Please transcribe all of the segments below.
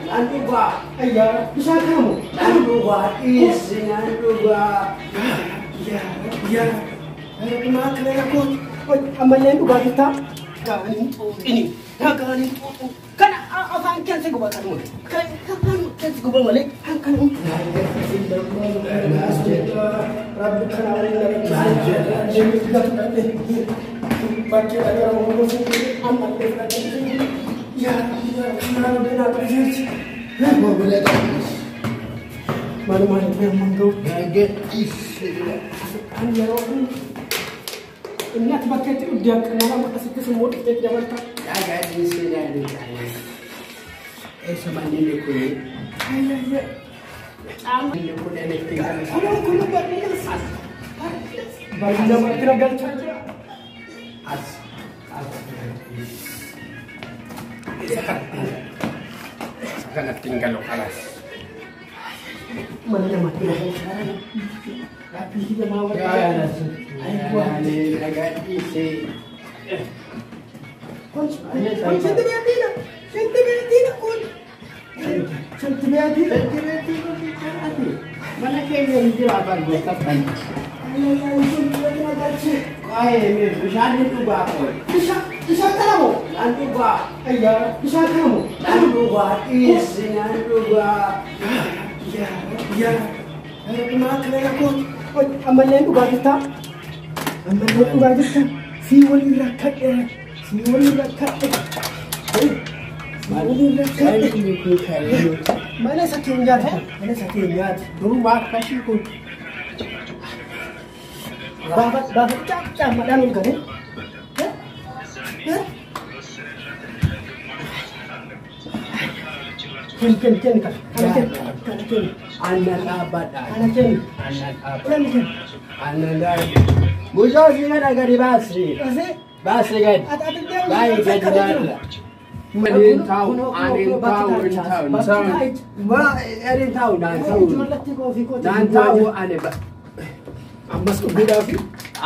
Nan dhugaa. Ayyaa bishaan kana moo? Nan dhugaa dhiisi nan dhugaa. Yaa yaa Rabbi maa akkana rakkooti. Ammallee dhugaa jirtaa? Dhagaan hin xuuxini. Dhagaan hin xuuxini. Kana afaan keessa guba kanuma. Kan afaan keessa guba malee kan kana. Rabbi kana waliin na rakkise. Bakkee dhagara Oromoo ammallee fudhadhee. Yaa yaa Rabbi naa qajeelchi. Maaluma hin amman ga'u. Kan yeroo inni ati bakkeetti dhugdee akka nama akkasittis immoo dhiftee dabalta. Dhagaa dhiisi nan dhugaa. Eessa manni kun? Inni kun itti galu. Kun kun bal'inas. Bal'ina bakkira galchaa jira. As. As. Kanatti hin galu kalas. Mana namatti galchaa jira. Rabbii namaa waliin. Dhagaa dhiisi. Kun shanti beektiina. Shanti beektiina kun. Shanti beektiina. Mana keenya hin jira barnoota kan. Qo'ee bishaan hin dhugaa qo'e. Bishaan kana moo? Nan dhugaa. Ayyaa bishaan kana moo? Nan dhugaa dhiisi nan dhugaa. Yaa yaa Rabbi maa akkana rakkooti. Ammallee dhugaa jirtaa? Ammallee dhugaa jirtaa? Sii waliin rakkadhe. Sii waliin rakkadhe. Sii waliin rakkadhe. Mana isa keenyaati. Mana isa keenyaati. Durumaa akkasii kun. Baafa baafa caammadhaan ol galee. Kenni kenni kenni kana. Kana kenni. Kana kenni. Aannan dhaabbadha. Kana kenni. Aannan dhaabbadha. Kenni kenni. Aannan dhaabbadha. Mucaa si kana gadi baasi. Asii. Baasi gadi. Ati ati deemu. Baay'ee gadi baala. Ani hin taa'u. Ani hin taa'u. Hin taa'u. Hin taa'u. Ani hin taa'u. Naan taa'u. Naan taa'u ani ba. Ammas dhuguudhaaf.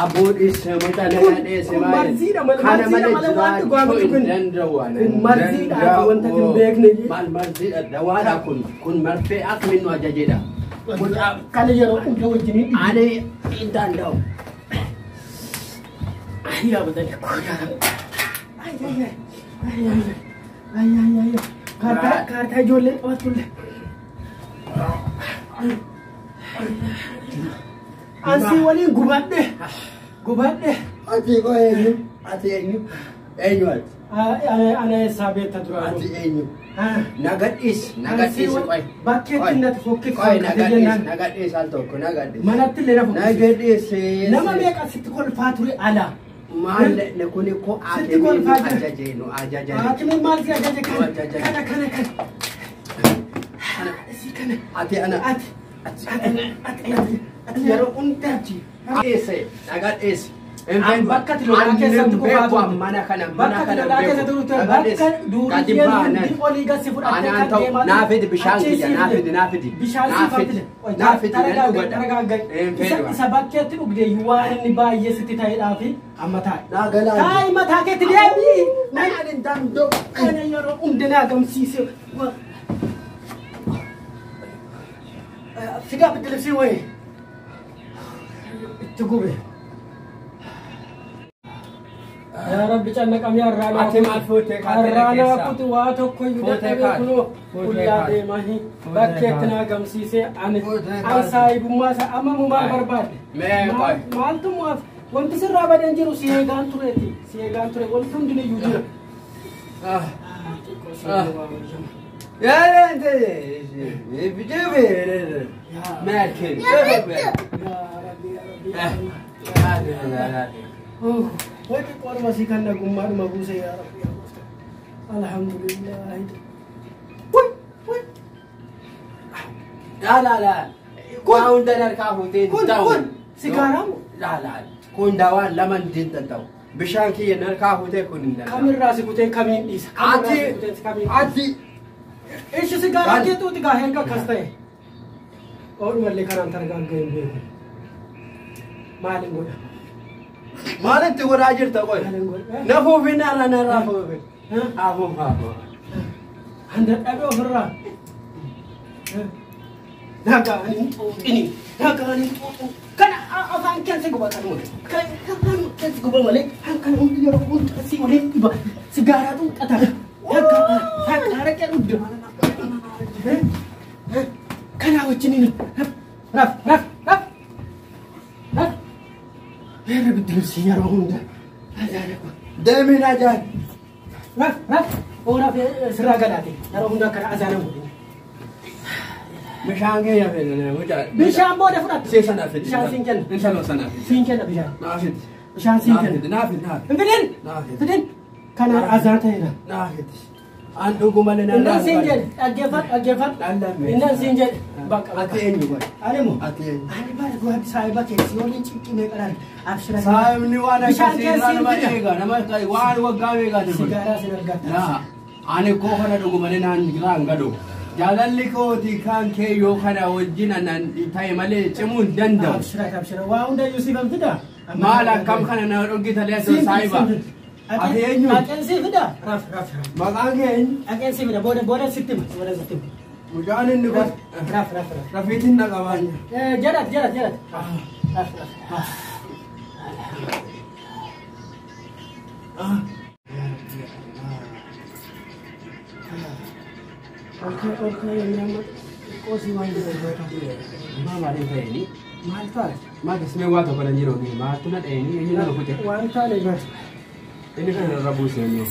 Abboodhis mucaa nagaa dheesse Kun marziidha malee Kana marziidha malee malee waan dhugaa miti jiraachuu kun. hin danda'u. Ani Kun marziidha wanta hin beekne. Maal marziidha dawaadha kun kun marfee akkamiin nu ajajedha. Mucaa Kana yeroo hunda wajjin hin dhibu. ani hin danda'u. Yaa badani koo yaa Rabbi. Ay ay ay. Ay ay ay. Ay ay ay. Kaartaa kaartaa ijoollee qabattullee. Ansii waliin gubadhe. Gubadhe. Ati koo eenyu? Ati eenyu? Eenyu ati? Ana eessaa beekta duraanuu? Ati eenyu? Nagadhiis nagadhiis qoy. Bakkeetti natti fokkiftu Qoy kan nagadhiis jennaan. Nagadhiis al tokko nagadhiis. Manatti illee na fokkisiisu. Nagadhiis. Nama meeqa sitti kolfaa ture ala? Maal ne kuni ko Sitti haakimiin nu kolfaa jira. ajaje nu ajaje. Haakimiin maal si ajaje Nu kana? ajaje. Kana kana kana. Isii kana. Ati ana. Ati. Ati. Ati. Ati. Ati yeroo hundaati. Dhiise nagadhiis. An bakka ati lolaa keessatti kufaa turte. Mana kana mana Bakka ati kana lolaa keessa turte bakka duuriyyeen hundi olii gad si fudhattee Anaan kan ta'u deemaa naa fidi bishaan Achii kiyya si naa fide. fidi naa fidi. Bishaan Naa siif fidi. fide. Naa fidi nan dhugadha. Hin Isa fedhu. isa bakkeetti dhugde waan inni baay'ee sitti ta'eedhaafi amma taa'i. Naa galaan. Taa'i mataa keetti deebii. Naan hin danda'u. Kana yeroo hunda naa gamsiise. Fidaa biddilibsii wayii. Itti gube. Yaa Rabbi cannaqamee har'aa Ati maal fuutee kaatee Har'aa naa keessaa? kuti waa tokko iyyuu Fuutee dadhabee kaate. kunoo Fuutee qullaa kaate. deemaa hin Fuutee bakkeetti kaate. naa gamsiisee ani Fuutee an kaate. saayibummaa isaa amma moo maal Aye. barbaadde? Mee qoy. Maaltu mu'aaf wanti sirraa badeen jiru si eegaan tureeti si eegaan ture wanti hundiniyyuu jira. Ah. Xiqqoo si Ah. eegaa wayyama. Yaa Merkel. Yaa Rabbi yaa Rabbi yaa Allah. Oh, way xiqqoodhuma sii kan nagummaadhuma buuse yaa Rabbi yaa gooftaa. Alhamdulillah. Way way. La la la. Waa hunda harkaa fuutee Kun ta'u. kun sigaaraa moo? La la. Kun dawaan lama hin danda'u. Bishaan kiyya harkaa fuutee kun hin danda'u. Kamirraa si kuteen kamiin dhiisa? Kamirraa si Ati kuteen kamiin dhiisa? ati Ishi sigaaraa Kan- kee tuuti gaa erga akkas ta'e. Oolumallee karaan targaan ga'e hin beeku. Maalin godha? Maalitti godhaa jirta qoy? Maalin godha? Na fuufin ala narraa fuufin. Ha? Afuuf afuuf. Handa dhabee ofirraa. Nagaan hin xuuxini. Nagaan hin xuuxini. Kana afaan keessa guba kanuma. Kan afaan keessa guba malee kan hundi yeroo hunda si waliin dhiba. Sigaaraa xuuxata. Takka takka haraqee dhugda. Kanaa wajjin raf raf raf raf. Heerra biddilsi yeroo hunda. Deemin ajaan. Raf raf. Ooraaf sirraa galaate yeroo hunda akkana azaana godhina. Bishaan kee yaafee mucaa. Bishaan booda fudhatta. See sana fidi. Bishaan siin kenna. Intaloo sana fidi. Siin kenna bishaan. Naa fidi. Bishaan siin kenna. Naa fidi. Naa fidi. Hin fidin. Naa fidi. Fidin. Kanaan azaan ta'eera. Naa fidi. An dhuguma ni Innan siin jedhe dhaggeeffadhu dhaggeeffadhu. Lallame. Innan siin jedhe bakka Ati eenyu godhe? Ani moo? Ati eenyu? Ani bara du'aatti saayiba keessi waliin cinqinee qalaan abshira. Saayibni waan Bishaan akkasii keessi irraa nama hin fida. eega. Nama waan waggaa meeqaati kun? Sigaaraa sin argatta. Naa ani koo kana dhuguma ni naan irraan gadu. Jaalalli kooti kan kee yoo kana wajjin anan ta'e malee cimuu hin danda'u. Abshira abshira waa hundayyuu siif hin fida. Maal akkam kana na dhogitale asoo saayiba. Ati eenyu? Dhaqeen siif fida. Raf raf raf. Maqaan kee eenyu? Dhaqeen siif fida booda booda sitti hima booda sitti hima. Mucaan inni kun Raf raf raf. rafiitiin na qabaanya. Jedhat jedhat jedhat. Raf raf raf. Olkaa yommuu xiqqoo waan jiru Maa maaliin ta'eeni? maal ta'a? Maa keessumee waa tokko nan jiru maaltu na dha'eeni eenyu na rukute? Waan taane bara. Inni kan irra buuse eenyu?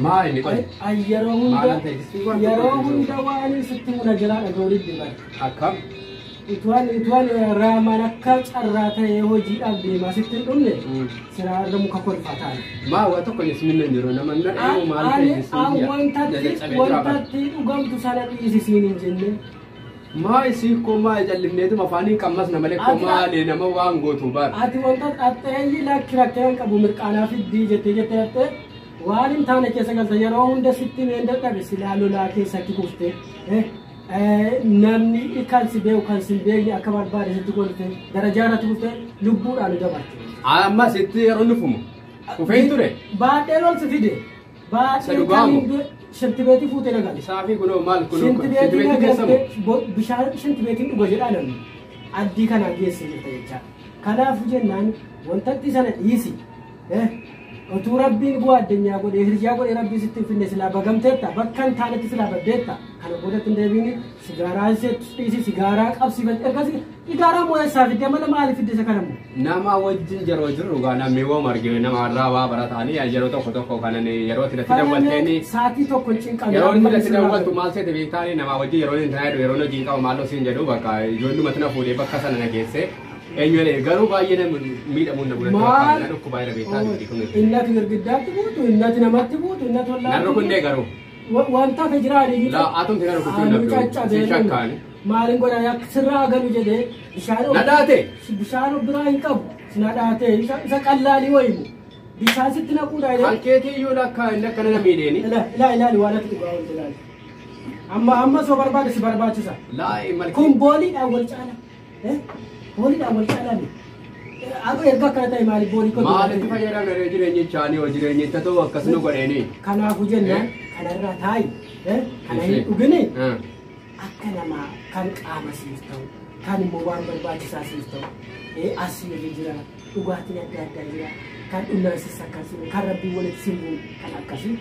Maa inni qole? Ay yeroo hunda Maal ta'e? yeroo hunda waan sitti muna jalaa dhaga'uun bara. Akkam? Ituwaan ituwaan raamaan akka carraa ta'ee hojiidhaaf deemaa sitti hin dhumne siraa irra muka kolfaa ta'an. Maa waa tokko jessuun nan jiru nama na dha'eemu maal ta'e jessuun Wantatti wantatti dhugamtu sana dhiisisiin hin jenne. Maa isii koo maa jallisneetuma afaaniin qammasna malee koo maali nama waan gootu bara. Ati wanta dhaxxee lakki rakkee hin qabu mirqaanaa fiddii jettee jettee jettee waan hin taane keessa galta yeroo hunda sitti meen dadhabe silaa lolaa keessatti kuftee namni kan si beeku kan si hin beekne akka barbaade sitti kolfe darajaa irratti kuftee lubbuudhaan nu dabarte. Amma sitti yeroo nufumu kufeen ture. Baadheen ol si fide. Isa Baadheen dhugaamu? kan shintibeetii fuutee dhagale. Isaa fi kunoo maal kunoo Shintibeetii shintibeetii keessamu. dhagalte bishaan shintibeetiin dhuga jedhaa namni. Addii kanaan geesse jirta jecha. Kanaaf jennaan wantatti sana dhiisi. Utuu rabbiin bu'aa addunyaa godhee hiriyyaa godhee rabbii sitti hin finne silaa bagamteetta bakka hin taanetti silaa baddeetta. Kana boodatti hin deebiin sigaaraa dhiisi sigaaraa qabsiifatti ergasii sigaaraa moo'essaa fidde mana maaliif fidde isa kana immoo? Nama wajjin yeroo jirru gaa namni waan arginu nama irraa waa barataanii yeroo tokko tokko kanan yeroo itti dawwalteeni Sa'aatii tokko hin cinqamne. yeroo inni itti dawwaltu maal seete beektaani nama wajjin yeroo inni taa'ee yeroo hojii qabu maalloo siin jedhu bakka ijoollumatti na fuudhee bakka sana na geesse eenyu jedhee garuu baay'ee nama miidhamuun na godhate Maal? na dhukkubaa jira beektaa dubbii kun. Innati girgiddaatti buutu, innati namatti buutu, innati Nan wallaatti rukunnee garuu. Wanta hafe jira ani. Laa atumti na rukutuu hin dhabdu. Si shakkaani. Maaliin godhan akka sirraa galu jedhee bishaan Na dhaate. bishaan of biraa hin qabu. Na dhaate isa qallaalii wayimu. Bishaan sitti naquudha jedhee. Kan keetii iyyuu lakka inni akkana na miidheeni. Ilaa ilaa ilaali waan ati dhugaa ooltu ilaali. Amma amma soo barbaade si barbaachisa. Laa malkii. Kun booliidhaan wal caala. Booliidhaan wal caalaa Akka erga akkana ta'e maaliif boolii koo Maalitti fayyadamna ree jireenyichaanii hoo jireenyicha ta'u akkas nu godheeni. Kanaafuu jennaan kanarraa taa'i kana hin dhugini akka namaa kan qaama siif ta'u kan immoo waan barbaachisaa siif ta'u asiirri jira dhugaatiin adda addaa jira kan dhunnaasis akkasii kan rabbiin walitti simbuun kan akkasii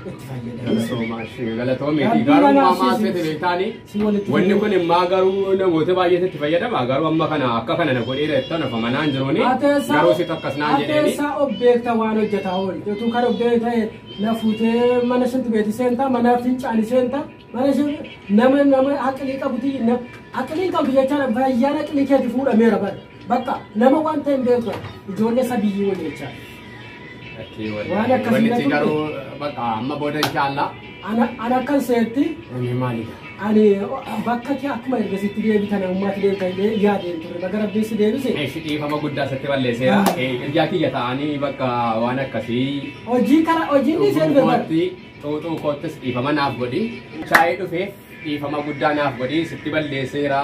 itti fayyadamu. Galatoomeeti garuu maal seete beektaani wanni kun immaa garuu namoota baay'eetu itti fayyadama garuu amma kana akka kana na godheera jettan of amanaan jiruuni garuu situ akkas naan jedheeni. Ateessaa of beekta waan hojjetaa oolu utuu kan of beekta na fuutee mana shintibeeti seentaa mana fincaanii seentaa mana nama nama aqlii qabuti aqlii qabdu jechaadha fayyaan aqlii keeti fuudhameera bara bakka nama waan ta'e hin beektu ijoollee sabiyyii wal jechaadha. Waan akkasii Wanni na garuu bakka amma booda inshaallaa. Ana akkan seetti Inni maalidha? ani bakka kee akkuma ergasitti deebitan ammaatti deebitan illee yaadeen ture baga rabbiin si deebise. Eessi dhiifama guddaa sitti balleesseera. Ijaa kiyya ta'anii bakka waan akkasii Hojii kana hojiin dhiisee dhufe bara. kootti xuuxuu koottis dhiifama naaf godhi. Shaayii dhufeef dhiifama guddaa naaf godhi sitti balleesseera.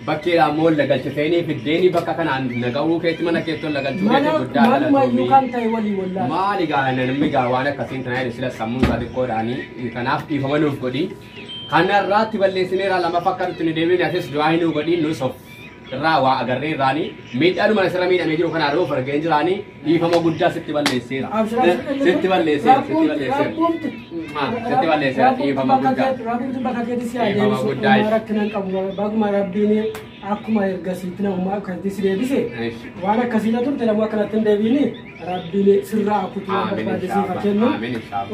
Bakkeedhaa immoo lagalchiteenii fiddeenii bakka kanaan naga'uu keetti mana keetti ol lagalchuu keetti guddaa Malumayyuu galatoomii. kan ta'e walii wallaahi. Maali gaa namni gaa waan akkasiin tanaa jedhu sila sammuun isaa xiqqoodhaanii kanaaf dhiifama nuuf godhi. Kanarraatti balleessineera lamaffaa akka nuti nu deebiin atis du'aa hin godhiin nus of irraa waa agarree irraanii miidhaadhuma asirra miidhamee jiru kanaa of argee jiraanii dhiifama guddaa sitti balleesseera. Sitti balleesseera sitti balleesseera. Sitti balleesseera dhiifama guddaa. Rabbiin bakka keetti si haa Dhiifama deebisu. guddaa. Uumaa rakkina hin qabu. Baguma Rabbiin akkuma ergasiitti namummaa akkasitti si deebise. Waan akkasiirra turte namuu akkanatti hin deebiin Rabbiin sirraa kutuu Amiin barbaade siif haa inshaallah. kennu. Amiin inshaallah.